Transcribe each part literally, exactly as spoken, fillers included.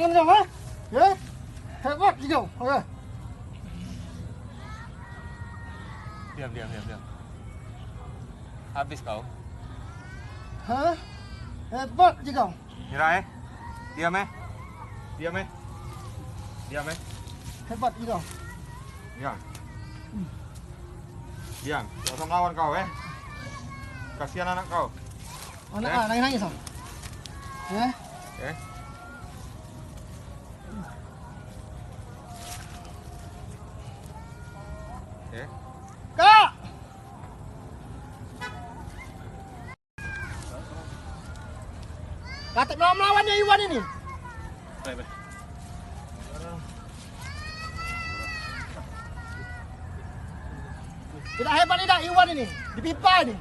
Iwan, ha? Ya? Hebat, Iwan. Ha? Diam, diam, diam, diam. Habis kau. Ha? Hebat, Iwan. Mira, eh. Diam, eh. Diam, eh. Diam, eh. Hebat, Iwan. Diam. Diam. Jangan usah melawan kau, eh. Kasihan anak kau. Anak, eh? Ah, nangis-nangis, ah. Eh? Eh? Eh? Kak! Katek melawan-melawan ya Iwan ini. Tidak hebat tidak Iwan ini. Di pipa ini.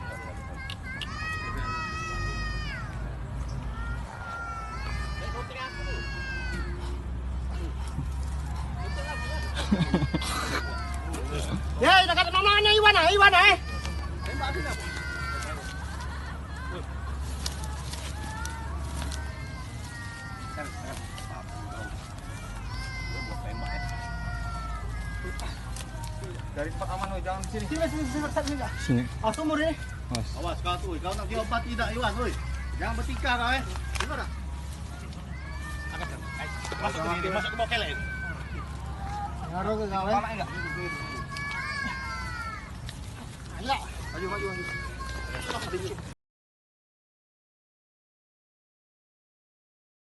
Ya, tidak katek melawan ya Iwan ah, Iwan ah, eh. Dari tempat aman, woi, jangan sini. Sini, sini, sini, sini, sini. Sini. Ah, sumur ini. Mas. Awas kau tu, kau nak diobat tidak, Iwan, woi. Jangan bertingkah kau, eh. Dengar tak? Masuk ke sini, masuk ke bawah kelek. Ngaruh ke kau, eh? Ayo. Maju, maju, maju.